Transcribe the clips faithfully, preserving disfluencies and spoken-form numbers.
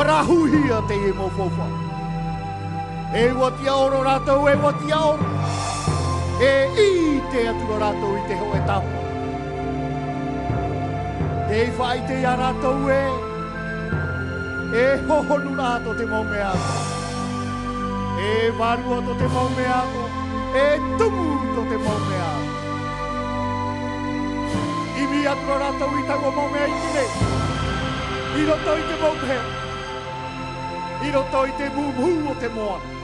Rāhuihia teie mau faufaʻa. E ʻua tiʻaoro rātou, e ʻua tiʻaoro. E ʻite atu rātou i te hōʻē tāpaʻo. Tē faʻaʻite ia rātou ē, e hohonu rā tō te mau mea ako. E vārua tō te mau mea ako. E tumu tō te mau mea ako. ʻImi atu rā rātou i taua mau mea iti nei. I roto i te mau mea. I roto i te mūmū o te moana.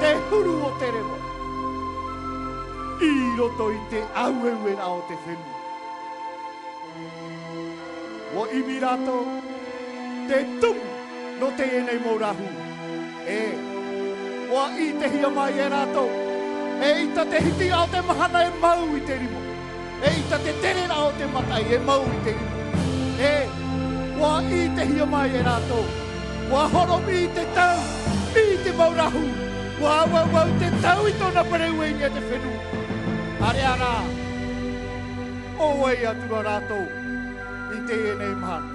Te huru o te reva. I roto i te aueueraʻa o te fenua. ʻUa ʻimi rātou, te tumu nō teie nei mau rāhu. E, ʻua ʻitehia mai e rātou, eʻita te hitiraʻa o te mahana e mau i te rima. Eʻita te tereraʻa o te mataʻi e mau i te rima. E, ʻua ʻitehia mai e rātou, ʻua horomi i te tau, i te mau rāhu, ʻua auau te tau i tōna pereue i niʻa i te fenua. ʻĀreʻa rā, ʻo vai atu rā rātou i teie nei mahana.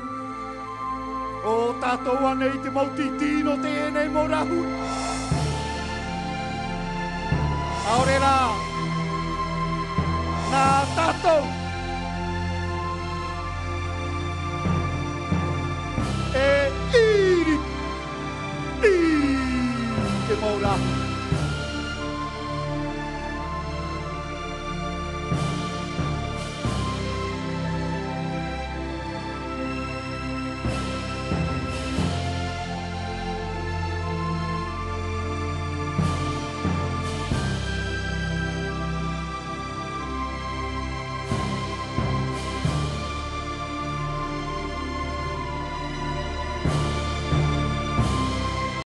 ʻO tātou ānei te mau tītī nō teie nei mau rāhu? ʻAore rā, nā tātou e ʻiri i te mau rāhu.